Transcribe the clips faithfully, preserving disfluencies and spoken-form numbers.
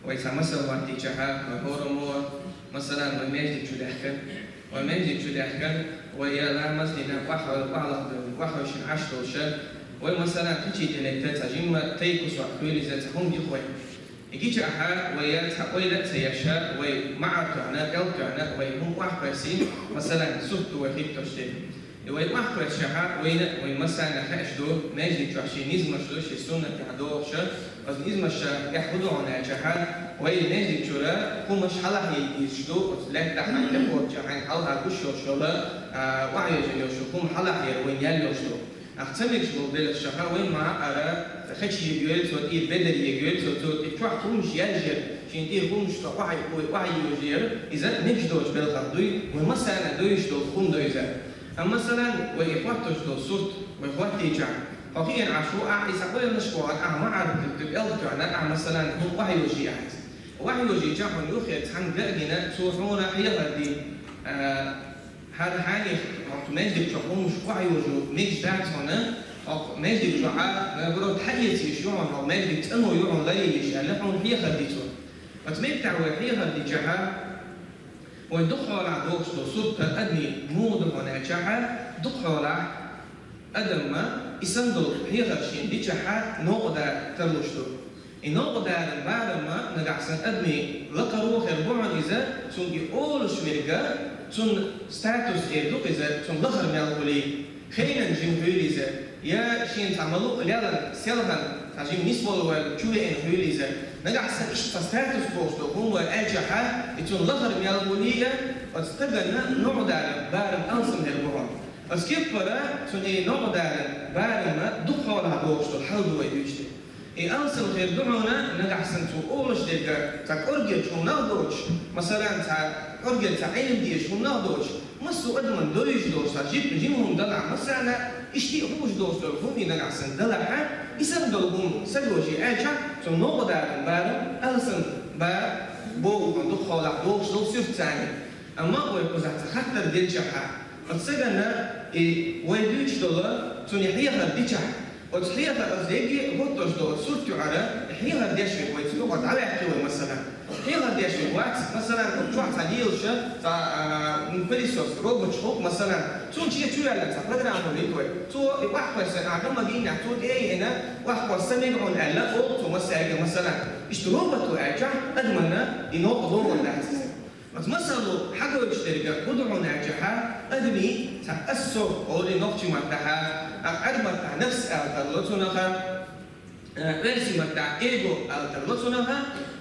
Вай цхьа масал хӀоттийча хьа, вай хӀораммо, масалан, вай маьждиг чу даьхкан. Вай маьждиг чу даьхкан, вай я ламаз дина, охьа-, охьалахь-, охьахевшина Ӏаш долуша, вай, масалан, кхечи тӀе летта цхьа жимма тайпа кусок хуьлийла, цхьа хӀума йиха вай. И гича ахьа, вай я цхьа ойла а ца еш, вай маӀар тоьхна, кӀел тоьхна, вай хӀума охьакхоьссина, масалан, сурт ду вай хӀиттош дерг. И вай охьакхоьссича хьа, вайна, вай массарна хаьаш ду, маьждиг чохь шен низамаш ду, шен суннатехь догӀуша, оцу низамаша тӀехь хӀун ду хьуна аьлча хьа, вай маьждиг чуьра хӀумаш хьалахь яйта дезаш ду, оцу лаьттахь хьайна тӀекхочча хьайна хьалха гуш йолуш йолу, а, охьайожа йолуш йолу хӀума хьалахь яр вайна ял йолуш ду. Ахь ца мегаш болу белхаш чохь вай ма-, ара, хеча йигайла цо, тӀера бедар йигайла цо, цо тӀе чохь хӀумаш яьлжера, шен тӀера хӀумаш цо охьа-, ой, охьайожа яра, иза мегаш доцу белхах дуй, вай массарна дуьйш долу хӀума ду иза. Амма, масалан, вай и хӀоттош долу сурт, вай хӀоттийча, хьо хиъна Ӏаш ву, ахь иза къойланаш кхоан, ахь маӀар ду, ду, кӀел тоьхна, ахь, масалан, хӀума охьайожий ахь иза. Охьайожийча хьуна юххера цхьаьнга а гина, цо хьуна хьехар ди, а, ХӀара хьайнех хӀокху маьждиг чу хӀумаш охьайожу мегаш дац хьуна, хӀокху маьждиг чохь, наоборот, хьаэца йиш ю хьуна, хӀокху маьждиг цӀано ю хьуна, ларъе йиш аьлла, хьуна хьехар ди цо. Оцу меттехь вай хьехар дича хьа, вай дукхахьолахь догӀуш долу сурт адамийн муха ду хьуна аьлча хьа, дукхахьолахь адамма и санна долу хьехар шена дича хьа новкъа дан тарлуш ду. И новкъа даран барамма нагахь санна адамийн лакхаро хир бу хьуна иза, цунна и олуш верг, цунна статус эр ду иза, цунна лахара мел хуьлий, хенан жима хуьлий иза, я шена цхьа ма-луъу лелан, селхан, цхьа жима нисвала ваьлла чу веана хуьлий иза. Нагахь санна иштта цхьа статус бохуш долу хӀума вай аьлча хьа, и цунна лахара мел хуьлий а, оцу стаганна новкъа даран барам алсам хир бу хьуна. Оцу кеппара цунна и новкъа даран барамма дукхахьолахь догӀуш долу хьал ду вай дуьйцуш дерг. И алсам хир ду хьуна, нагахь санна цо олуш дерг цхьа кӀоргерчу хӀуманах доцуш, масалан, цхьа кӀоргера цхьа Ӏилма дезачу хӀуманах доцуш, массо а адамна довзуш долуш цхьа жима, жима хӀума далахь, масалан, иштта а хууш долуш долу хӀума нагахь санна далахь, и санна долу хӀума сагожий аьлча, цунна новкъа даран барам алсам бан боху хьуна дукхахьолахь догӀуш долу сурт царна. Амма вай кхузахь цхьа хаттар делча хьа, оцу стаганна и вай дуьйцуш долу, цунна хьехар дича хьа, оцу хьехар, оцу дегге хӀуттуш долу сурт юкъара, хьехар деш верг вай цу юкъа дӀаваьккхи вай, масалан. Хьехар деш верг вац, масалан, оцу чохь цхьа лелаша, цхьа, а, м, пылесос, робот хӀокху, масалан, цунна чу чу ваьлла цхьа программа хӀума вай. Цо и бахьа кхоьссина, а, гамма гинехь, цо тӀе а йиъна, бахьа кхосса мега хьуна аьлла, олу цо массаьрга, масалан. Иштта робот ву аьлча, адаманна и новкъа догӀур дац иза. Оцу масало хьагойтуш дерг хӀун ду хьуна аьлча хьа, адамийн цхьа ассо олу нохчийн маттахь, а, Ӏаьрбийн маттахь нафс ала тарло цунах, а, оьрсийн маттахь эго ала тарло цунах,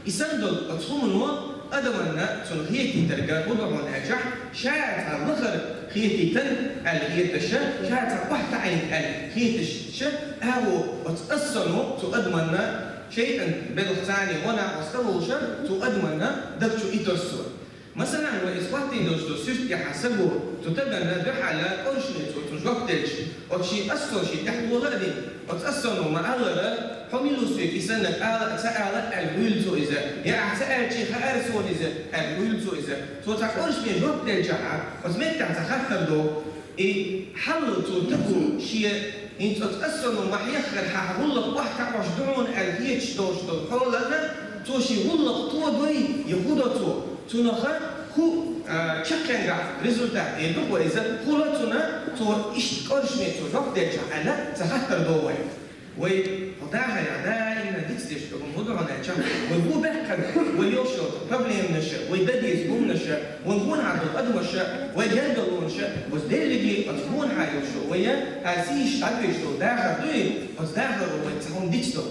и санна долу оцу хӀумано адаманна цунна хетийтарг хӀун ду хьуна аьлча, ша цхьа лахара хетийтина аьлла хеташ, ша цхьа охьатаӀийна аьлла хеташ, агӀо оцу ассоно цу адаманна шайтӀан белхаца гӀо накъост а волуш, цу адаманна даг чу и тосо. Масалан, вай иза хӀоттийна долуш долу сурт тӀехь саго, цу стаганна дуьхьал кӀоршаме цо цунна жоп делча, оцу шен ассо шен тӀехь тола а дина, оцу ассоно ма-аллара, хьо мила ву соьга и санна ала а, ца ала а аьлла хуьлу цо иза, я ахь ца аьлча хаьара суна иза аьлла хуьлу цо иза. Цо цхьа кӀоршаме жоп делча хьа, оцу меттехь цхьа хаттар до, и хьал цо таго шен хӀинца оцу ассоно ма-хьеххара хьан гӀуллакх охьатаӀош ду хьуна аьлла хеташ долуш долу хьолана, цо шен гӀуллакх тодой, я хӀун до цо, цунах хӀун, а, чаккхенгахь результат эр ду-кх вай иза, хӀун ло цунна, цо иштта кӀоршаме цо жоп делча аьлла, цхьа хаттар до вай. Вай хьо дахарехь даимна дицдеш ду хӀума хӀун ду хьуна аьлча, вай ву баьккхина, вай йолуш йолу проблеманаша, вай дан деза хӀуманаша, вайн гонахьа долу адамаша, вай гергарлонаша, оцу дерриге оцу гонахьа йолуш йолу вай, хӀара сийсаз дӀадоьдуш долу дахар дуй, оцу дахаро вай цхьа хӀума дицдо.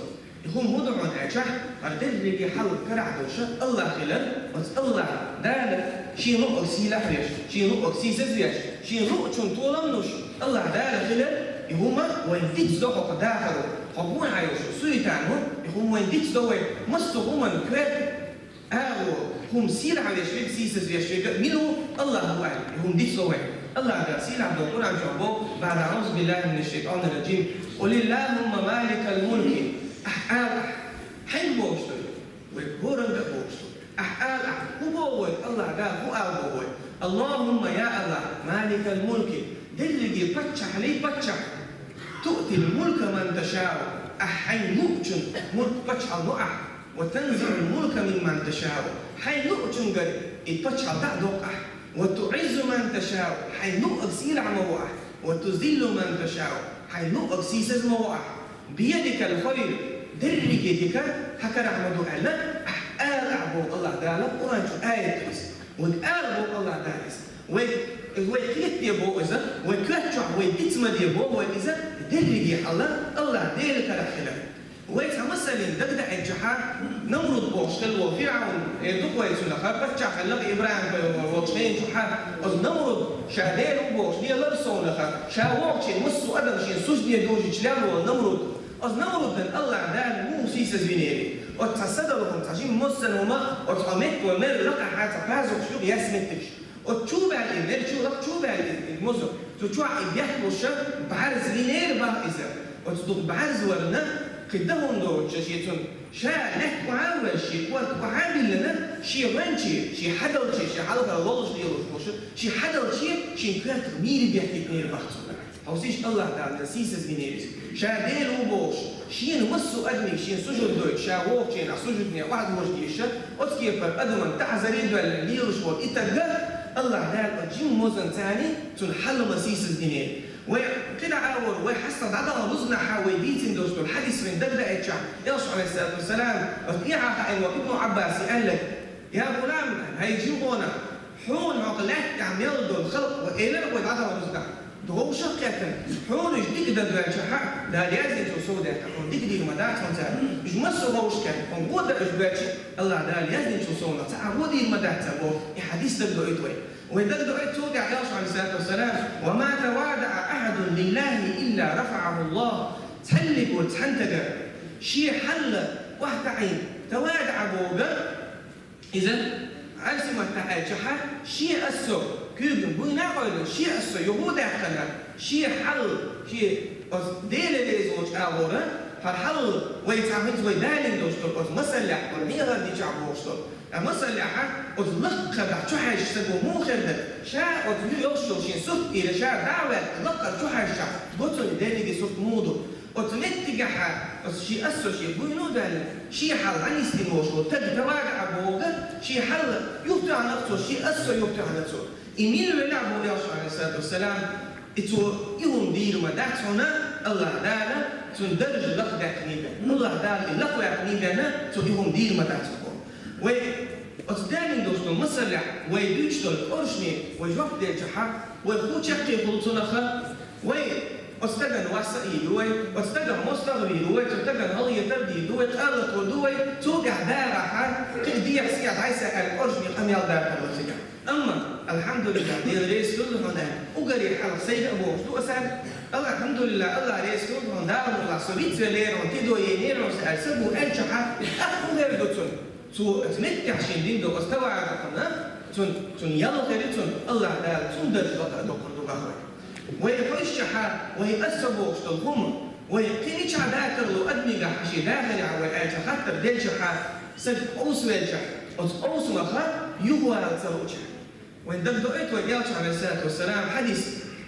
И хӀума хӀун ду хьуна аьлча, хӀара дерриге хьал карахь долуша АллахӀ хилар, оцу АллахӀ Дала шен луъург сийлахь веш, шен луъург сийсаз веш, шен луъучунна толам луш, АллахӀ Дала хилар, и хӀума вайн дицдо хӀокху дахаро, хӀокху гонахьа йолуш суетано, и хӀума вайн дицдо вай, массо а хӀуманна коьрта агӀо, хӀума сийлахь веш верг, сийсаз веш верг мила ву, АллахӀ ву аьлла, и хӀума дицдо вай. АллахӀ Дала сийлахь долу Къуръан чохь боху, بعد أعوذ بالله من الشيطان الرجيم، قل اللهم مالك الملك. Ахь ала ахь, хьаьнга бохуш ду? Вай хӀоранга а бохуш ду. Ахь ала ахь, хӀун боху вай, АллахӀ Дала хӀун ала боху вай? اللهم, я АллахӀ, مالك الملك, дерриге паччахьаллий паччахь. تؤتي الملك من تشاء, ахь хьайна луъучунна мулк, паччахьалла ло ахь. وتنزع الملك ممن تشاء. Хьайна луъучунгара и паччахьалкхе дӀа а доккху ахь. وتعز من تشاء. Хьайна луъург сийлахь ма во ахь. وتذل من تشاء. Хьайна луъург сийсаз ма во ахь. بيدك الخير. Дерриге дика хьан карахь ма ду аьлла, ахь ала ахь боху АллахӀ Дала Къуръан чу аят хьийза. Вайга ала боху АллахӀ Дала иза. Вай, вай кхетаде боху иза, вай коьрта чохь вай диц ма де боху вай иза, дерриге хьал АллахӀ Делан карахь хилар. Вай цхьа масална дагадаьлчахьа, Намруд бохуш хилла волу ФирӀавн, э, дукха вай цунах, паччахь хилла ИбрахӀим пайхамар волчу хенахь, оцу Намруд ша Дела ву бохуш лелара совнаха, ша вогӀучийн массо а адам шен суждане дужуьйтуш лелла волу Намруд. Оцу Намрудана АллахӀ Дала муха сийсаз винера? Оцу цхьа садалгӀа хӀума, цхьа жимма массанхьа хӀума, оцу хьо меттиг вара мел лакхахь цхьа пазухаш юкъа яьсса меттигаш. Оцу чу баьлла и мер чу, лакха чу баьлла и, и моза. Цу чохь и бехкуша бӀаьрза винера баха иза. Оцу дукха бӀаьрза варна, кхин дан хӀума доцуша шен цунна. Ша лаьтта охьа а ваьлла, шен корта охьа а биллина, шен ванче, шен хьадалче, шен хьалхара лоллуш лелош болуша, шен хьадалче, шен коьртах мийра бехкийтинера баха цунна. Хьовсийша, АллахӀ Дала сийсаз винера иза. Ша Дела ву бохуш, шена массо а адамийн шен сужуд дойту, ша вогӀучийн сужудане охьадожа дезаш, оцу кепара адаман тахьзаре а доьллина лелаш волу и таг АллахӀ Дала оцу жимма мозанца цунна хьалха ма сийсаз динера. Вай кхидӀа а вара, вай хьастагӀа дӀадахана рузбанехь вай дийцина долуш долу хьадис вайна дагадаьлчахь, Элчано, Ӏалайхиссалату вассалам, оцу тӀехьа хаийна волу Ибну Ӏаббасе аьлла: «Я гӀулам, хӀай жима гӀонах, хьуна хӀокху лаьтта тӀехь мел долу халкъ ва элира вай дӀадахана рузбанехь. Вовшах а кхеттина, хьуна уьш дика дан доьлчахьа, Дала яздинчул сов даьккхина, хьуна дика дийр ма дац хьуна цара. Уьш массо а вовшах кхеттина, хьуна гӀо дан уьш доьлча, АллахӀ Дала яздинчул совнах цхьа а гӀо дийр ма дац цара», – боху, и хьадис дагадоуьйту вай. Вай дагадоуьйту цул тӀаьхьа Элчано, Ӏалайхиссалату вассалам: «وما تواضع أحد لله إلا رفعه الله». Цхьанниг ву цхьана тагара шен хьал охьатаӀийна, тавадаӀ боху иза, Ӏарсимат тӀехь аьлчахьа, шен а со, куьйган буйна а къевлина, шен а со юха а даьккхина, шен хьал, шен оцу Дела реза волчу агӀора, хӀара хьал вай цхьа хӀинца вай далийна долуш долу оцу масаллехь, вай хьехар дичахь бохуш долу. Ткъа масаллехьа, оцу лакхарахь чухьаьжча стага муха хир дара? Ша оцу ю йолуш йолу шен сурт тӀера ша дӀа а ваьлла, лакхара чухьаьжчахь, го цунна дерриге сурт муха ду? Оцу меттигехьа, оцу шен а со шен буйно а даьлла, шен хьал Ӏанистина волуш волу таг тавадаӀ боху, шен хьал юхатоьхна цо, шен а со юхатоьхна цо. И мила велахь боху Элчано, Ӏалайхиссалату вассалам, и цо и хӀума дийр ма дац хьуна, АллахӀ Дала цуьнан даржа лакхадаьккхина бен. АллахӀ Дала и лакхаваьккхина бен, цо и хӀума дийр ма дац хьуна. Вай оцу далийна долуш долу масаллехь, вай дуьйцуш долу кӀоршаме вай жоп делчахьа, вай хӀун чаккхе хуьлу цунах, вай оцу стагана вас а ийр ду вай, оцу стагах мостагӀа вийр ву вай, цу стагана хьалхетар а дийр ду вай, къа а латор ду вай, цул тӀаьхьа дагӀахьа, кхин дехьа-сехьа дӀасаьхьа аьлла кӀоршаме къамел даккхар вай цигахь. Амма, алхьамдулиллахӀ, Дела реза хуьлда хьуна аьлла, уггаре хьалха сайга а бохуш ду аса, алхьамдулиллахӀ, АллахӀ реза хуьлда хьуна, Дала мукъ лахь, со вицвеллера хьуна, тидо енера хьуна аса аьлла, са бу аьлчахьа, тӀаккха хӀун хир ду цунна? Цо оцу меттехь шен дина долу оцу тавадаӀана, цунна, цунна ял хир ю цунна, АллахӀ Дала цунна даржа лакха а доккхур ду боху вай. Вай хьовсчахьа, вай аса бохуш долу хӀума, вай кхин мичахь даккхар ло адамигахь шен дахарехь вай аьлча хаттар делчахьа, саг къовсавелчахь, оцу къовсамах юхавала ца луучахь. Вайн дагадоуьйту вай Элчано, Ӏалайхиссалату вассалам, хьадис: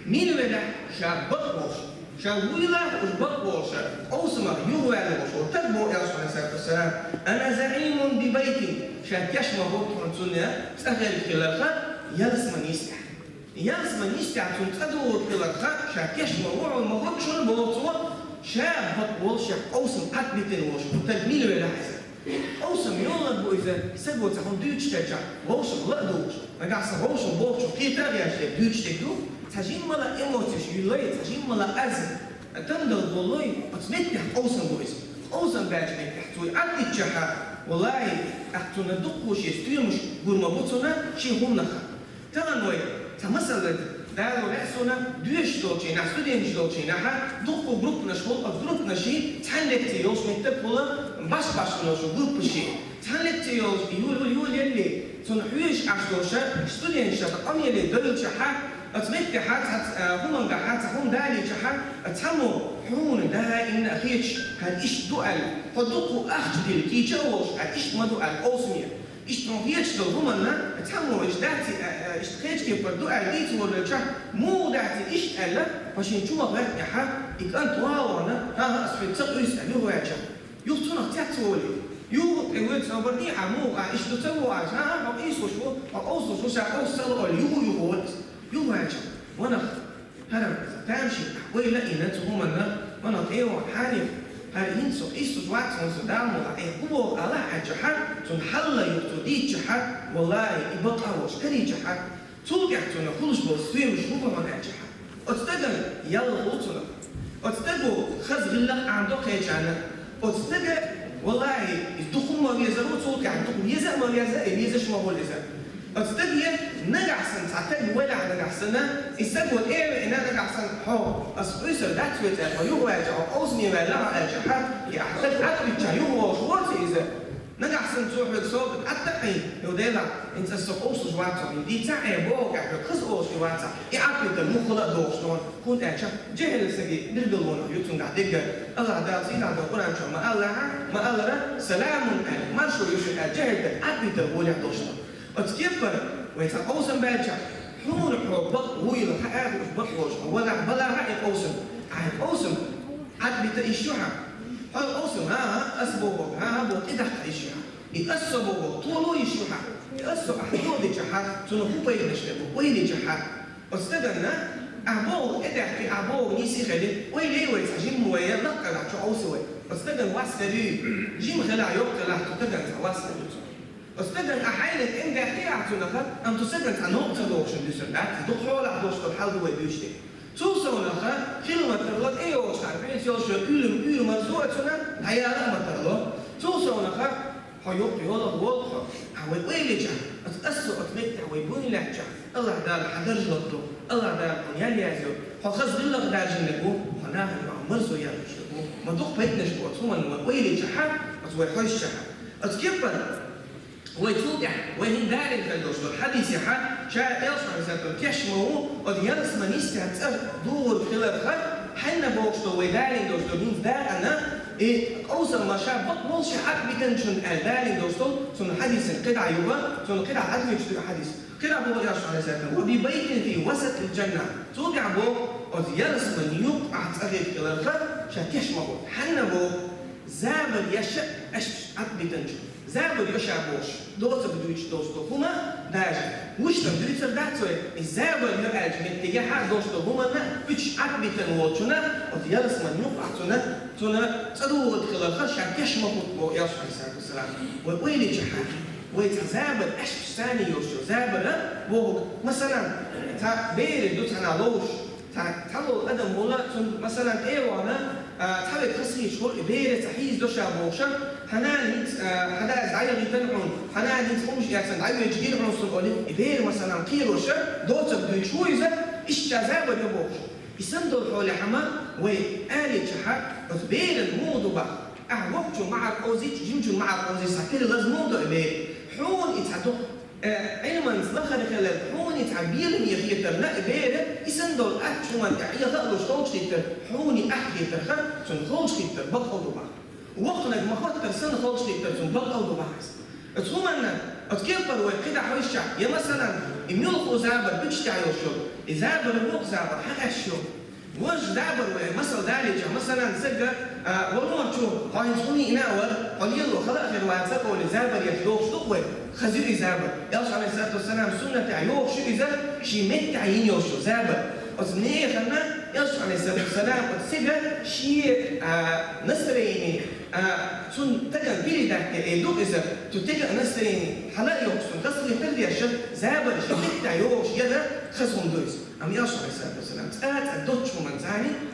мила велахь ша бакъ волуш, ша вуйлахь уьш бакъ волуш, къовсамах юхаваьлла волуш волу таг боху Элчано, Ӏалайхиссалату вассалам: «أنا زعيم ببيت», ша теш ма хӀутту хьуна цунна цӀа хелга хиларха, ялсаманин йистехь. Ялсаманин йистехь цунна цӀа догӀург хиларха, ша теш ма ву хьуна, ма хӀутту шуна боху цо, ша бакъ волуш, ша къовсам Ӏад битина волуш волу таг мила велахь иза. Къовсам йоллар бу иза, саго цхьа хӀума дуьйцуш хилчахь, вовшах ла а дугӀуш, нагахь сан вовшах бохучух кхета а гӀерташ дерг дуьйцуш дерг ю, цхьа жиммала эмоцеш юьллай, цхьа жиммала аз, тандал боллой, оцу меттехь къовсам бу иза. Къовсам баьчу меттехь цо и Ӏад дитчахьа, валлахӀи, тӀаккха цунна дуккха шен стоьмаш гур ма бу цунна шен хӀуманах. Тахана вай цхьа масала далор лаьа суна, доьшуш долчийнахь, студенташ долчийнахьа, дуккха группанаш хуьлу, оцу группанаший цхьаьна лекци йолуш меттиг хуьлу, баш-баш йолуш группаший. Цхьаьна лекци йолуш, юл-, юл-, юл-, елли, цунна хьоьжуш Ӏаш долуша, студенташа къамеле девлчахьа, оцу меттехьа цхьа, а, хӀумангахьа цхьа хӀума далийчахьа, цхьаммо хьуна даимна а хеташ, хӀара иштта ду аьлла, хьо дуккха ахча дилла кийча а волуш, хӀара иштта ма ду аьлла, къовсаме. Иштта хьуна хеташ долу хӀуманна, цхьаммо иштта дац, а, а, иштта кхечу кепара ду аьлла дийца волавелчахь, муха дац иштта аьлла, хьо шен чумах гӀертахьа, и кӀант ван а вахана, хӀан-хӀа, ас хьоьга ца къуьйсу аьлла, юхаваьлча, юха цунах цец волий. Юха тӀе вуьйцу собар дий хьа, муха, иштта ду ца ву аша, хьо къийсалуш ву, хьо къовсалуш ву, ша къовса ца ло, ола, юха, юха ву иза. Юха ваьлча, ванах, хӀара, тамашийна, вай лаьийна цу хӀуманна, ванах, тӀе ваха, хьанех, хӀара хӀинца со къийсалуш вац хьуна со, Дала мукъ лахь, хӀу боху алахьа аьлча хьа, цунна хьалла юха цо дийцча хьа, валлахӀи, и бакъ а волуш, карийча хьа, цул тӀаьхьа цунах хуьлуш болу стоьмаш хӀун бу хьуна аьлча хьа. Оцу стагана ял хуьлу цунах. Оцу стаго хаза гӀиллакх Ӏамадо кхечарна. Оцу стага, валлахӀи, иза дукха хӀума ма везар ву, цул тӀаьхьа дукха веза а ма веза, и везаш ма волу иза. Оцу стаге нагахь санна, цхьа стаг валахь нагахь санна, и стаго тӀе а веана нагахь санна, хьо, ас къуьйсур дац вай цӀе, хьо юха ваьлча, хьо къовсаме ваьлла хьо аьлча хьа, и ахь стаг Ӏад а вичча, юха волуш воцу иза. Нагахь санна цо хьоьга собар Ӏад а хьийна, хьо, Дела, хӀинца аса со къовсалуш вац хьо, хӀинца дийца а Ӏе, боху аьлла, хаза олуш и вацахь, и Ӏад витар муххала а дохуш ду хьуна, хӀунда аьлча жехӀил стаге билгалонах ю цундахь дерг. АллахӀ Дала цӀийнахь долу Къуръан чохь ма-аллара, ма-аллара, саламун аьлла, маршо ю шуна аьлла, жехӀил стаг Ӏад витар гӀолехь долуш ду. Оцу кепара вай цхьа къовсам баьлча, хьуна хьо бакъ вуйла хаьа, хӀуш бакъ волуш хьо валахь балахь а и къовсам. Ахьа и къовсам Ӏад бита йиш ю хьан? Хьо и къовсам, хӀан-хӀа, ас бохург, хӀан-хӀа бохург, тӀедаккха йиш ю хьан? И ас со бохург, тхо ло йиш ю хьан? И ас со ахь ло дича хьан, цунах хӀун пайданаш ле бу, ойла йича хьан? Оцу стаганна, ахь бохург тӀедаьккхи, ахь бохург нийса хили, ойла йой вай цхьа жимма вай, лаккхарахь чу Ӏовса вай. Оцу стагана вас хир юй, жима хилахь, йоккха хилахь, цу стагана цхьа вас хир ю цунах. Оцу стагана ахь хьайна тӀе ма даьккхи ахь цунах, амма цу стагана цхьа новкъа ца дохуш ду цуьнан, дац? Дукха хьолахь долуш долу хьал ду вай дуьйцуш дерг. Цул совнаха, хила ма тарло, тӀейогӀучу хьарпехь йолуш йолу уьйр-, уьйр-марзо а цунна дӀаяла а ма тарло. Цул совнаха, хьо йоккха йолах волу хьо, ахьа вай ойла йича, аса, аса со оцу меттехь вай буйна лаьттачохь, АллахӀ Дала хьан даржа лакхадо, АллахӀ Дала хьуна ял язйо, хьо хаза гӀиллакх даржийна бу, хьо нахана юкъахь марзо яьлла бу, ма дукха пайданаш бу оцу хӀуманна вай ойла йича, аса вай хьожучохь. Оцу кепара, вай цул тӀаьхьа, вай хӀинца далийна хир долуш долу хьадисехь, ша Элчано, Ӏалайхиссалату вассалам, теш ма ву, оцу ялсаманин йистехь цӀа догӀург хиларх, хьанна бохуш долу вай далийна долуш долу хӀинца дакъана, и къовсам ма ша бакъ болуш Ӏад битанчунна аьлла далийна долуш долу, цунна хьадисана кхидӀа юха, цунна кхидӀа хьадвечу дуьхьа хьадис. КхидӀа боху Элчано, Ӏалайхиссалату вассалам, «Ва би байтин фи васатил джанна». Цул тӀаьхьа боху, оцу ялсаманин юккъахь цӀа хир хиларх, ша теш ма ву. Хьанна боху, забар еш а, аьшпаш Ӏад битанчунна. Забар йо ша бохуш, доцург дуьйцуш долуш долу хӀума, даже вуьш дан дуьйцур дац вай, и забар йо аьллачу меттигехь а долуш долу хӀуманна, уьш Ӏад битина волчунна, оцу ялсаманин юккъахь цунна, цунна цӀа догӀург хиларх ша теш ма хӀутту боху Элчано, Ӏалайхиссалату вассалам. Вай ойла йича хьан, вай цхьа забар, аьшпаш санна йолуш йолу забар а бохург, масалан, цхьа бераш ду цхьанхьа ловзуш, цхьа, цхьа волу адам волу, цунна, масалан, тӀе а вахана, а, цхьа верг хазахеташ хуьлу, и бере цхьа хьийзадо ша бохуш, хьан нана хӀинца, а, хьан дас дӀаяхийтина хьуна, хьан нана хӀинца къуьйсуш эцна дӀавоьдуш гина хьуна суна олий, и бер, масалан, кхерош, доцург дуьйцуш ву иза, иштта забар йо бохуш. И санна долу хьолехь ма вай ала йича хьан, оцу беран муха ду боху. Ахь воккхачун махьар къовзийча, жимачун махьар къовзийча, цхьа тера лаза муха до и бер? Хьуна и цхьа дукха, э, Ӏилманца лахара хилар, хьуна и цхьа беламе хетарна и бер, и санна долу атта хӀуманна тӀехь Ӏеха а луш холчахийтар, хьуна и атта хетарх, цунна холчахийтар бакъ а ду боху. Воккханиг ма-хоттара санна холчахийтар, цунна бакъ а ду боху иза. Оцу хӀуманна, оцу кепара вай кхидӀа хьовсчахь, я, масалан, и муьлха ву забар буьтуш тӀехь йолуш йолу, и забар воккха забар хьан аьшна ю? Важа забар вай, масал далийча, масалан, стага, а, валлахӀи, хьо хӀинца хӀун йиъна а вара, хьо лело хала а хир вац олий, забар еш дохуш ду-кх вай, хаза ю и забар. Элчано, Ӏалайхиссалату вассалам, суннатехь йохуш ю иза, шен меттехь йина йолуш йолу забар. Оцу нехана Элчано, Ӏалайхиссалату вассалам, оцу стеган шен, а, настроение, а, цунна стагана передать де эр ду-кх иза, цу стеган настроение хьала а йохуш, цунна хазахетар а деш, забар шен меттехь йохуш яра хаза хӀума ду иза. Амма Элчано, Ӏалайхиссалату вассалам, цкъа а цкъа доцчу хӀуманца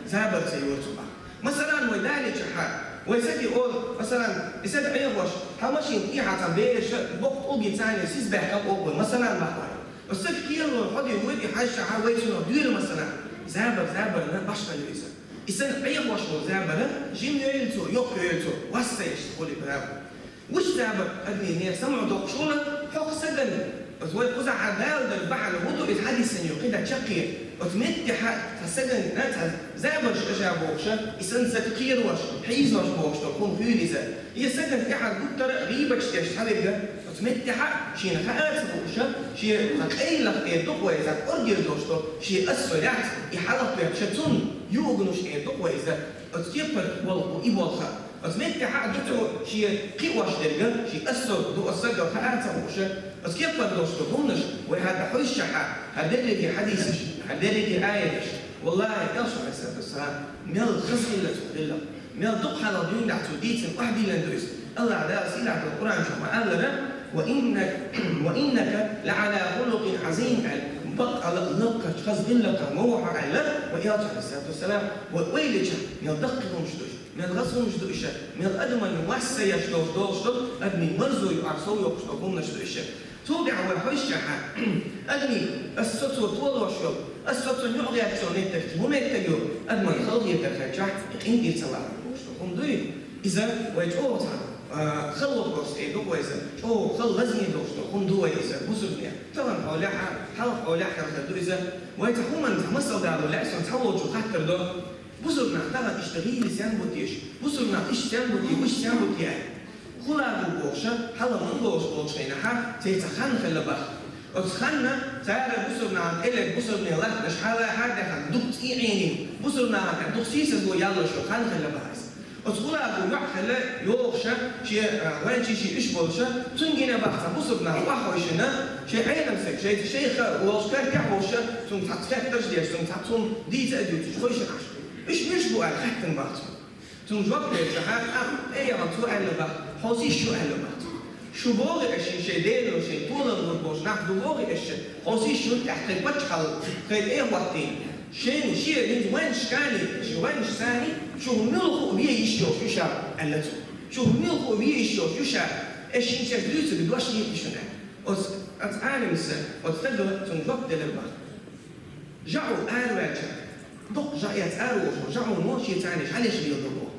забар ца йора цо боху. Масалан, вай далийча хьан, вай стаге олу, масалан, и стаг Ӏехош, хьан машина тӀехьа цхьа бераш, боккха тӀулгий царна сиз баьккхина олу вай, масалан, боху вай. Оцу стага кхералора хьо де вуьйр и хьаьжча хьан, вай цунах дуьйр, масалан, забар, забарна башхалла ю иза. И санна Ӏехош волу забар, жима йойла цо, йоккха йойла цо, вас ца еш хуьлу и бер. Вуьш забар, адамийн нехан самукъадоккхуш волу, хӀокху стагана, оцу вай кхузахь Дала дара бахьана хӀун ду иза хьадисана ю, кхидӀа чаккхе. Оцу меттехь цхьа стагана, цхьа забарш ю ша бохуш, и санна стаг кхерош, хьийзош бохуш долу хӀума хуьлу иза. И стагана тӀаьхьара гуттара а гӀийбаташ деш цхьаверг, оцу меттехь шена хаа а ца хууш, шен цхьа къайлах эр ду-кх вай иза, оргир долуш долу, шен ас со яц, и хьалха доьхкуш цунна юугнуш эр ду-кх вай иза, оцу кепара болх бу и болх а. Оцу меттехь а ду цо шен кхиош дерг, шен ас саг ду, ас саг ду хаа ца хууш. Оцу кеппара долуш ду хӀуманаш вай хӀара хьуьйсучохь, хӀара дерриге хьадисаш, хӀара дерриге аяташ. Валлахьи, Элчано, Ӏалайхиссалату вассалам, мел хаза хилла цуьнан гӀиллакх, мел дукха хьалха дуьйна тӀехь цо дийцина охьадиллина ду иза. АллахӀ Дала сийлахь долу Къуръан чохь ма-аллара: «Ва иннак-, ва иннака ла Ӏала хулукъин Ӏазим», аьлла, баккъала а лакхарчу хаза гӀиллакхах ма ву хьо аьлла, вай Элчано, Ӏалайхиссалату вассалам, вай ойла йича, мел даккхий хӀуманаш ду иза. Мел хаза хӀуманаш ду иша, мел адаман вас ца еш долуш долуш долу, адамийн марзо юкъахь сов йоккхуш долу хӀуманаш ду иша. Цул тӀаьхьа вай хьуьйсучохь, адамийн ас со цо толош йолу, ас со цунна юкъагӀерташ йолу меттиг, хӀун меттиг ю, адаман халахетар хилчахь, и къинтӀера ца лахар бохуш долу хӀума дуй? Иза вай чӀогӀа цхьа, а, хала воккхалц тӀе ду вай иза, чӀогӀа хала лазаме долуш долу хӀума ду вай иза, бусурнех. Тахана хьолехь а, хьалха хьолехь а хилла ду иза. Вай цхьа хӀуманна цхьа масал дало лаьа сан цхьаволчо хаттар до. Бусурнах тахана иштта гӀийла сен бу теша? Бусурнах иштта сен бу те, иштта сен бу те аьлла. ХӀун ла ду бохуша, хьала ма болуш болчу хенахьа, церан цхьа хан хилла баха. Оцу ханна цара бусурнахна тӀелерг бусурне латтанаш хьала хьардехана дукха цӀий Ӏийна, бусурнахна тӀе дукха сийсазло яллалуш йолу хан хилла баха иза. Оцу хӀун ла ду йоӀ хилла йохуша, шен, а, вайн чу шен уьш болуша, цунна гина баха цхьа бусурнах охьахойшина, шен Ӏеламстаг, шайца шайх а волуш, коьртехь а волуша, цунна цхьацца хеттарш а деш, цунна цхьацца хӀума дийца а дуьйцуш, хойшина Ӏаш. Уьш муьлш бу аьлла хаьттина баха цунна. Цунна жоп делчахьа, тӀе а яхана, цо аьлла баха: «Хьо сийсаз шу», аьлла баха цо. «Шу боху аша, шайн Дела, шайн толам лур болуш нах ду боху аша, хьо сийсаз шу тӀехь тхайн паччахьалла, тхайн тӀе а хӀоттийна. Шайна шен хӀинца вайнаш кхани, шен вайнаш санна, шу муьлха а вен йиш йолуш ю ша», аьлла цо. «Шу муьлха а вен йиш йолуш ю ша, аша хӀинца шаьш дуьйцург дош дийхьа шуна», аьлла. Оцу, оцу Ӏалимса, оцу стага цунна жоп делира баха. ЖаӀу араваьлча, доккха жаӀ эцна араволуш волу жаӀуно шен царна жӀалеш леладо боху.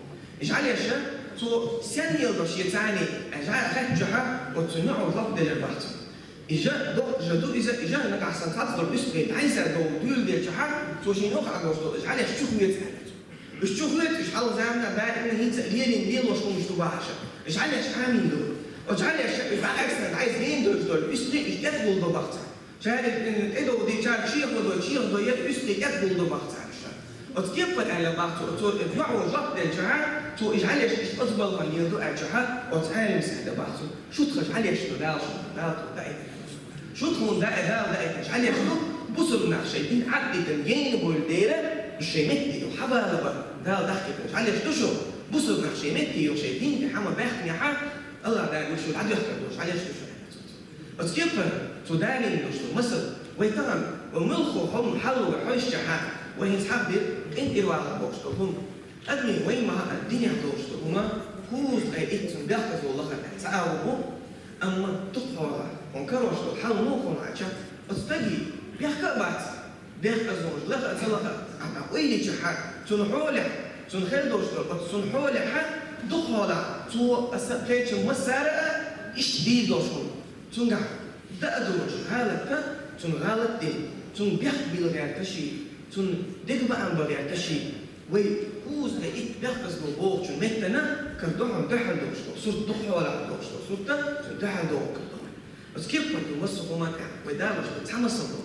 ЖӀалеша цо сен леладо шен царна, жӀа хаьттачахьа, оцу йоӀо жоп делира баха цунна. И жа доккха жа ду иза, и жа накъахь сан цхьацца долу уьстагӀий дӀайса долу дуьйла делчахьа, цо шен йохьа долуш долу жӀалеш чу хьоьца аьлла цо. Уьш чу хьоьца, уьш хьалха заманахь даимна хӀинца а лелийна лелош хӀуманаш ду баха аша. ЖӀалеш Ӏамийна ду. Оцу жӀалеша и бӀаьргсан дӀайса гена долуш долу уьстагӀий, уьш тӀекъулдо баха царна. Цаьрга тӀедовдийча, чехадо, чехадо, я уьстагӀий тӀекъулдо баха царна ша. Оцу кеппара аьлла баха цо, оцу йоӀо жоп делчахьа, цо и жӀалеш иштта оцу балхана леладо аьлчахьа, оцу Ӏалимса аьлла баха цо: «Шу тхан жӀалеш ду, Дала шуна, Дала тхуна даийтина. Шу тхуна даи-, Дала даийтина жӀалеш ду, бусурнах шайн дин Ӏад дитина гена болу дела, шайн метте ю хьабала бан, Дала дахкийтина жӀалеш ду шу, бусурнах шайн метте ю шайн дин тӀе хьама баьхкинехьа, АллахӀ Дала шу дӀадоьхкар ду, жӀалеш ду шу», аьлла цо. Оцу кеппара цо далийна долуш ду масал, вай тахана, вай муьлхха хӀума хьалха вай хьойшучохь, вай хӀинца хьахдира къинтӀера валар бохуш долу хӀума. Адамийн вайн ма-, динехь долуш долу хӀума, кхузткъе итт цунна бехказло лахар аьлла ца агӀо бу, амма дукха хьолахь, хьуна карош долу хьал муха хьуна аьлча, оцу стаге бехк а бац. Бехказло лаха а ца лаха а, ахьа ойла йичахьа, цунна хьолехь, цунна хир долуш долу, оцу цунна хьолехьа, дукха хьолахь, цо аса кхечу массара а иштта дийр долуш хӀума. Цуьнгахь даа долуш гӀалатта, цунна гӀалат дина, цунна бехк билла гӀерта ший, цунна дегабаам бан гӀерта ший. Вай кхузткъе итт бехказло бохучун меттана кара дохьун дуьхьал долуш долу сурт, дукха хьолахь долуш долу сурта, цунна дуьхьал доху кара дохьун. Оцу кеппара ду массо а хӀуманна тӀехь вай далош ду цхьа масал ду.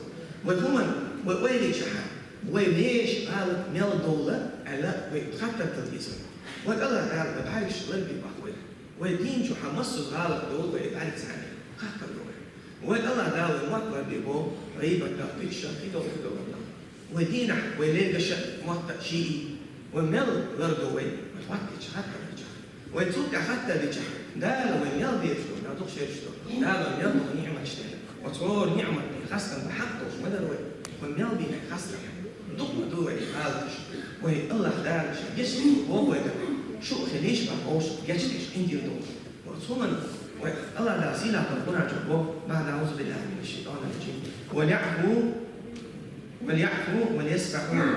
Вай хӀуманна, вай ойла йичахьа, вай вешан гӀалат мел довла аьлла, вай хаттар дала деза. Вай АллахӀ Дала вай бӀаьргаш ларбе баккха вай. Вай дийна чу хьан массо а гӀалат довла вай бӀаьргаш цхьаьна. Хаттар ду вай. Вай АллахӀ Дала вай мотт ларбе боху, гӀийбатах, дикашах, кхидолу, кхидолу. Вай дийнахь, вай лергаша, мотта, шиъ, вай мел лардо вай, вай хӀоттийча, хаттар дича. Вай цул тӀаьхьа хаттар дича, Дала вай мел дезаш ду, мел дукха шераш ду, Дала вай мел дукха ниъматаш делла. Оцу хӀора ниъматна хастам бан хьакъ долуш ма дара вай, вай мел дина хастам. Дукха ма ду вай гӀалаташ. Вай АллахӀ Дала ша гечдеш боху вайга, шу а хилийша бан вовшах гечдеш, къинтӀера долуш. Оцу хӀуманна вай АллахӀ Дала сийлахь долу Къуръан чохь боху: «بعد أعوذ بالله من الشيطان الرجيم. وليعفوا، وليعفوا وليصفحوا.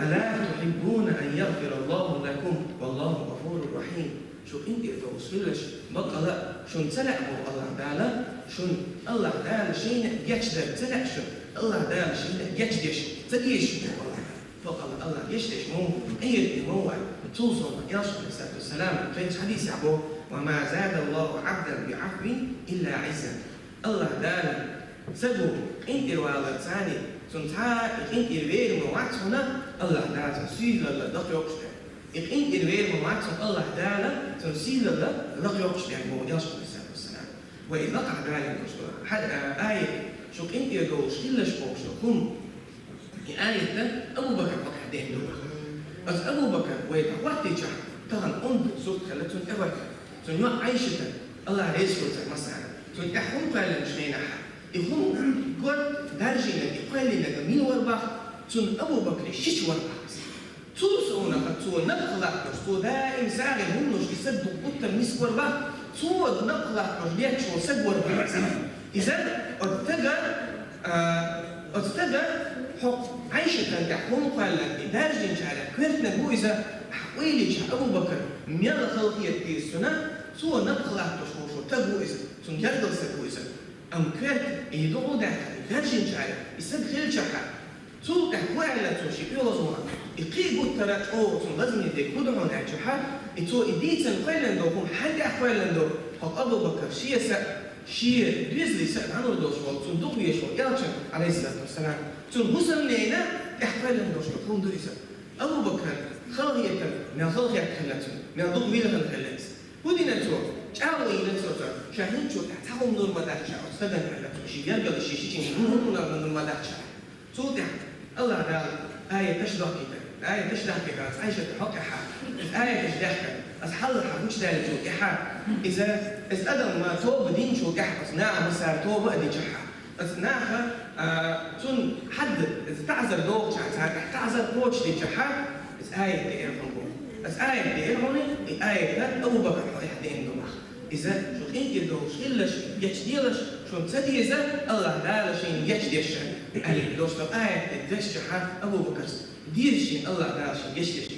ألا تحبون أن يغفر الله لكم والله غفور رحيم». Шу къинтӀера долуш хилалаш, баккъала шуна ца лаьа боху АллахӀ Дала, шуна АллахӀ Дала шайна гечдар ца лаьа шуна, АллахӀ Дала шайна гечдеш ца дезаш боху АллахӀ Дала. Баккъала АллахӀ гечдеш ма ву, къинхетаме ма ву вай. Цул совнаха Элчано, Ӏалайхиссалату вассалам, шайн хьадисехь боху: «وما زاد الله عبدا بعفو إلا عزا». АллахӀ Дала саго къинтӀера валар царний, цунна цхьа а къинтӀера вер ма вац хьуна, АллахӀ Дала цунна сийсазалла дакъа йоккхуш тӀе. И къинтӀера вер ма вац цунна АллахӀ Дала, цунна сийлалла лакха йоккхуш дерг боху Элчано, Ӏалайхиссалату вассалам. Вай и лакхахь далийна долуш ду. Хьа-, а, аят, шу къинтӀера долуш хилалаш бохуш ду хӀума. И аят Абу Бакар хьокъехь деана ду. Аса Абу Бакар вай дӀахӀоттийчахь, тахана онда сурт хилла цунна тӀехӀоьттина. Цунна йоӀ Ӏайшата, АллахӀ реза хуьлда цунна массарна, цунна тӀехь хӀума кхоьллинчу хенахь, и хӀума кор даржийнарг, и кхоьллинарг мила вара боху, цунна Абу Бакре шича вара боху. Цул совнаха цо напха латтош, цо даим сагӀина хӀуманаш и саг дукха гуттар миска вара боху, цо напха латтош летташ волу саг вара боху. Иза оцу стага, а, оцу стага хьо Ӏайшатан тӀехь хӀума кхоьллинарг, и дарждинчарех коьртаниг ву иза, ахь ойла йича Абу Бакр мел халахета деза цунна, цо напха латтош волуш стаг ву иза, цунна гергара стаг ву иза. Амма коьрта и догӀу даьккхина, и дарждинчарех и стаг хилчахьара, цул тӀаьхьа хӀун аьлла цо шен оьгӀазвахана, и кхин а гуттара а чӀогӀа цунна лазаме дерг хӀун ду хьуна аьлчахьара, и цо и дийцина кхоьллина долу хӀума хьан тӀехь кхоьллина ду, хӀокху Абу Бакр шен са, шен доьзалийн са дӀалур долуш волу, цунна дукха везаш волу Элчан, Ӏалайхиссалату вассалам, цунна хӀусамненан тӀехь кхоьллина долуш долу хӀума ду иза. Абу Бакр халахетар мел халахетта хилла цунна, мел дукха вилхина хилла иза. ХӀун дина цо? ЧӀагӀо йина цо цунна. Ша хӀинцачул тӀаьхьа цхьа хӀума лур ма дац ша оцу стагана аьлла цо, шен гергара, шен шичина хӀума лур ма дац ша. Цул тӀаьхьа АллахӀ Дала аяташ дохкийтира. Аяташ дахкийтира, Ӏайшата хьокъехь. Иза аяташ даьхкира. Аса хьалха гучудаьллачул тӀаьхьа, иза, иза адам ма тоба динчул тӀаьхьа, аса наха массара тоба а дичахьа. Аса наха, а, цунна хьадда, иза таӀзар дохуча, царна тӀехь таӀзар кхочушдичахьа, иза аят деара хьуна боху. Аса аят деара хьуна, и аят Абу Бакр хьокъехь деана ду боху. Иза шу къинтӀера долуш хилалаш, гечделаш, шуна ца деза, АллахӀ Дала шайна гечдеш, аьлла, дош ду аят де дешчахьа Абу Бакрс. Деза шена АллахӀ Дала шен гечдеш,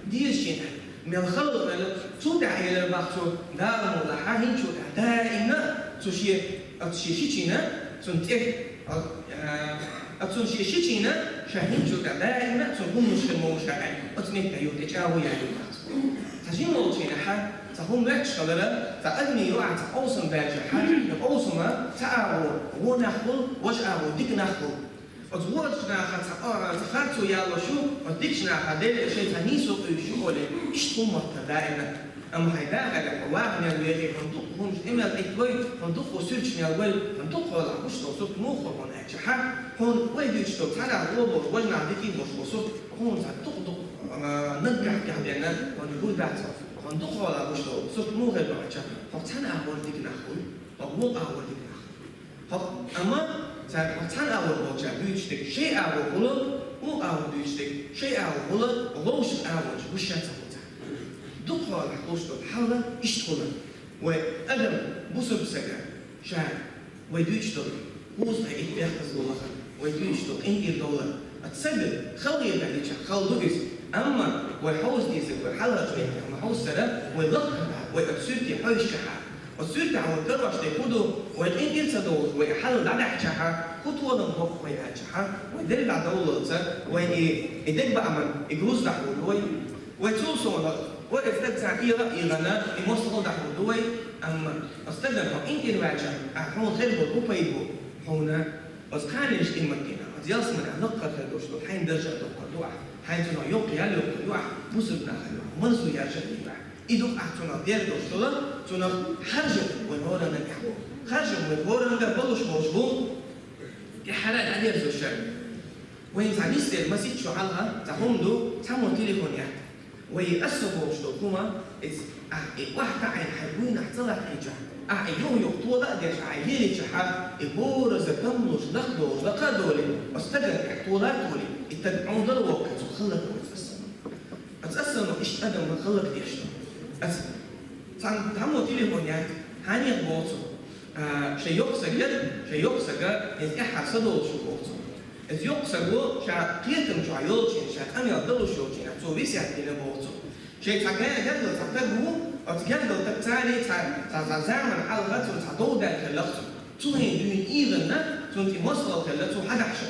деза шена аьлла. Мел хала хилла, цул тӀаьхьа элира боху цо, Дала мукъ лахь, хӀинцачул тӀаьхьа даимна цо шен, оцу шен шичина, цунна тӀе, а, оцу шен шичина, ша хӀинцачул тӀаьхьа даимна цунна хӀуманаш хир ма ву ша аьлла, оцу меттехь юха тӀе чӀагӀо яьлла боху цо. Цхьа жима волчу хенахь, цхьа хӀума моьттуш хилара, цхьа адамийн юкъахь цхьа къовсам баьлчахьа, и къовсама цхьа агӀо вон нах хуьлу, важа агӀо дика нах хуьлу. Оцу вочу наха цхьа, а, цхьа харцо ялош ю, оцу дикачу наха Деле шайн цхьа нийсо къуьйсуш ю олий, иштта хӀума моттара даимна. Амма хьайн дахарехь хьо ваха мел вехий, хьуна дукха хӀуманаш тӀе мел тӀиттавой, хьуна дукха сурташ мел гой, хьуна дукха хьолахь гуш долу сурт муха хуьлу хьуна аьлчахьа, хьуна вай дуьйцуш долу цхьана агӀор болуш, важа нах дика болуш болу сурт, хьуна цхьа дукха-дукха, а, наггахь тӀехь денна, хьуна гур дац, хьуна дукха хьолахь гуш долу сурт муха хир бу аьлча, хьо цхьана агӀор дика нах хуьлу, хьо вукху агӀор дика нах хуьлу. ХӀокху, амма цара хӀокху цхьана агӀор болчара дуьйцуш дерг шайн агӀор хуьлу, вукху агӀор дуьйцуш дерг шайн агӀор хуьлу, вовшийн агӀонаш гуш ца хуьлу цара. Дукха хьолахь луш долу хьал иштта хуьлу. Вай адам, бусург сага, ша вай дуьйцуш долу, кхузткъе итт бехказло лахара, вай дуьйцуш долу къинтӀера довлар. Оцу сага хала хетар дичахь, хала ду иза. Амма вай хьовса дезарг, вай хьалхарчу меттехь ма хьовсара, вай лакхара, вай оцу суьрте хьовсчахьа. Оцу суьртехь вай карош дерг хӀун ду, вай къинтӀера ца довлуш, вай хьал дӀадаьхьчахьа, хӀун толам боккху вай аьлчахьа, вай дерг дӀадовллалца, вай и, и дегабааман, и груз дӀахьур ду вай. Вай цул совнаха, вай оцу стаг цхьа эгӀа а эгӀана, и мостагӀалла дӀахьур ду вай, амма оцу стагана хьо къинтӀера ваьлча, ахь хьуна хир болу хӀун пайда бу, хьуна оцу кханенаш тӀе ма кхина, оцу ялсаманехь лакхара хир долуш долу хьайн даржа а доккхур ду ахь, хьайн цунах йоккха ял йоккхур ю ахь, бусург нахана марзо яржар ю ахь. И ду ахь цунах дер долуш долу, цунах хьаржа вай хӀоранна тӀехь бу. Хьаржа вай хӀоранга балуш болуш бу, тӀаьххьара а дӀадерзош. Вайн цхьа нисдер масийтта шу хьалха, цхьа хӀума ду, цхьаммо телефон етта. Вай аса бохуш долу хӀума, иза, ахь и охьатаӀийна хьайн буйнахь ца латтийча, ахь и юха-юха тола а деш, ахь лелийчахьа, и бораза тамлуш, лакхдолуш, лакха а долий, оцу стагана тола а толий, и стаг Ӏундал воккху, цо хӀаллаквойту аса. Аса аса но иштта адам ма хӀаллакдеш ду. Аса цхьана цхьаммо телефон етта, хьанех боху цо, а, шайн йоккха саг яра, шайн йоккха сага, иза тӀаьххьара са долуш ву боху цо. Иза йоккха саго ша кхетам чохь йолчийн, ша къамел далуш йолчийн, цо весет дина боху цо. Шайн цхьа га-, гергара цхьа стаг ву, оцу гергара стаг царий цхьа, цхьа, цхьа заман хьалха цунна цхьа дов даьлла хилла цо. Цу хӀин дуьйна ийгӀанна, цунна тӀе мостагӀалла хилла, цо хьадахьа ша.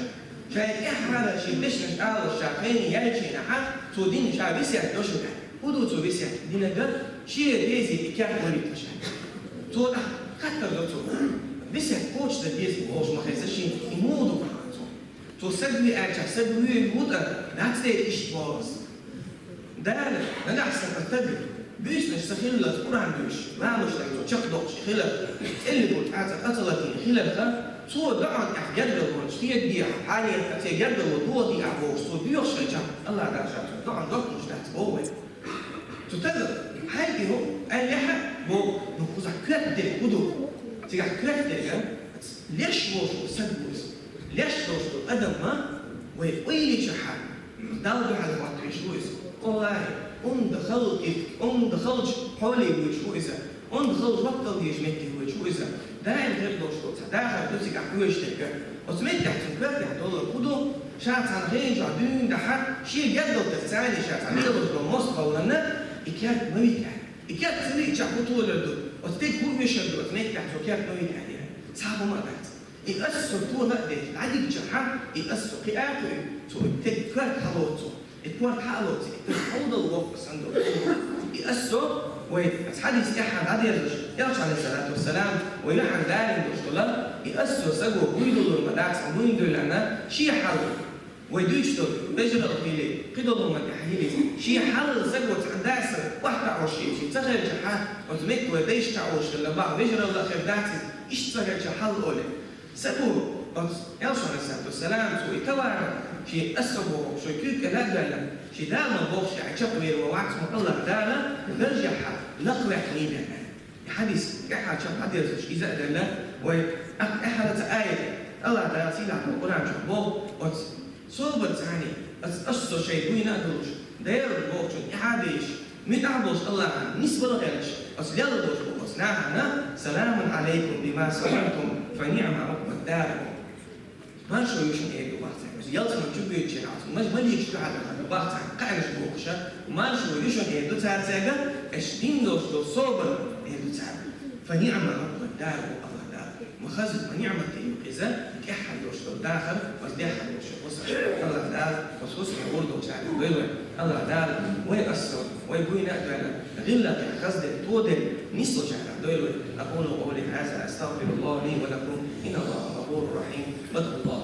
Шайн тӀаьххьара шен дешнаш алалуш ша хене яьлчийнахьа, цо дина ша весет до шуьга. ХӀун ду цо весет динарг? Шен дезий и кехат ловийтта ша. Цо тӀаккха хаттар до цо. Весет кхочушдан деза бохуш ма хеза шен, и муха ду бахьана цо. Цо саг вуй аьлча, саг вуй ву тӀа, дац дера иштта боху аса. Дала, нагахь санна аттаби, буьйсанаш ца хилла, Къуръан дуьйцуш, ламаз деш, чакхдоккхуш хилар, цӀеллигул тӀаьцӀа къа ца латийна хиларха, цо доӀан тӀехь гергарлонаш тедийхьа, хьалеха цӀе гергарло дохадийхьа бохуш, цо доьхуш хилча, Аллах Дала ша цунна доӀан дохкуш дац боху вай. Цу тӀаккха хьайгахь аьллехьа боху, ну, кхузахь коьртаниг хӀун ду? Цигахь коьртаниг леш волуш волу стаг ву иза. Леш долуш долу адам ма вай ойла йичахьа, Далла дуьхьал хӀоттавеш ву иза. Оллахи, онда халкъ, онда халчу хьоле воьдуш ву иза. Онда халчу ваттал дезачу метте воьдуш ву иза. Даим хир долуш долу цхьа дахар ду цигахь воьдуш дерг. Оцу меттехь цуьнан коьртехь доллар хӀун ду? Ша цхьана хенан чохь дуьйна дахьа, шен гергалтах царний ша цхьа лелош долу мостагӀаллана, и керт ма витахь. И керт ца вичахь хӀун толур ду? Оцу теган хӀун вешар ду, оцу меттехь цо керт ма витахь дера? Цхьа хӀума а дац. И ас со тоха а деш, дӀадигчахьа, и ас со кхиа а кхуьу, цо и теган коьрта хьалоцу, и коьрта хьалоцу, и теган хьалдал воккха санна долу. И ас со, вай, ас хьадис тӀаьхьа дӀадерзаш, Элча, алейхиссалату вассалам, вай юьхьан дарина долуш долу, и ас со саго буйдалур ма дац, сан буйна дуьйлана, шен хьал, вай дуьйцуш долу, вежаралла хили, кхидолу ма тӀехь хили, шен хьал саго цхьана даса, охьатаӀош шен, шен ца хилчахьа, оцу метта вай дайша таӀош хилла бахьа, вежаралла а хир дац иза, иштта ца хилча хьал оле. Саго, оцу Элча, алейхиссалату вассалам, цо и товар, шен ас со боху, шен куьйга кӀела а даьлла, шен Дала ма боху, шен Ӏа чекхвер ма вац, ма Аллах Дала, даржехьа, лакхаваьккхина бен. И хьадис, тӀаьхьа чекх хьадерзаш, иза а даьлла, вай, тӀаккха тӀаьхьара цхьа аят, Аллах Дала сийлахь долу Къуръан чохь боху, оцу собар царний, оцу ас со шайн буйна а долуш, Дала бохучун тӀаьхьа а дийш, муьтӀахь болуш Аллахьан нисбала гӀерташ, оцу лелла болуш болу оцу нахана, саламун алейкум бима сабартум, фа ниъма Ӏукъбад-дар. Маршо ю шуна эр ду бах царна. Оцу ялсаман чу боьдучу нахана, маж маликаш дуьхьал дахар ду бах царна, кхаьнаш бохуша, маршо ю шуна эр ду цара цаьрга, аш дин долуш долу собар эр ду царна. Фа ниъма Ӏукъбад-дар, боху Аллах Дала. Ма хаза, ма ниъмат ю иза, тӀаьхьа долуш долу дахар, оцу тӀаьхьа долуш долу хӀусам. Аллах Дала оцу хӀусаман гӀур долчарах дойла вай. Аллах Дала вай ас со, вай буйна а доьлла, гӀиллакхехь хаза дерг, то дерг, нислачарах дойла вай. أقول قولي هذا أستغفر الله لي ولكم إن الله غفور رحيم. واتقوا الله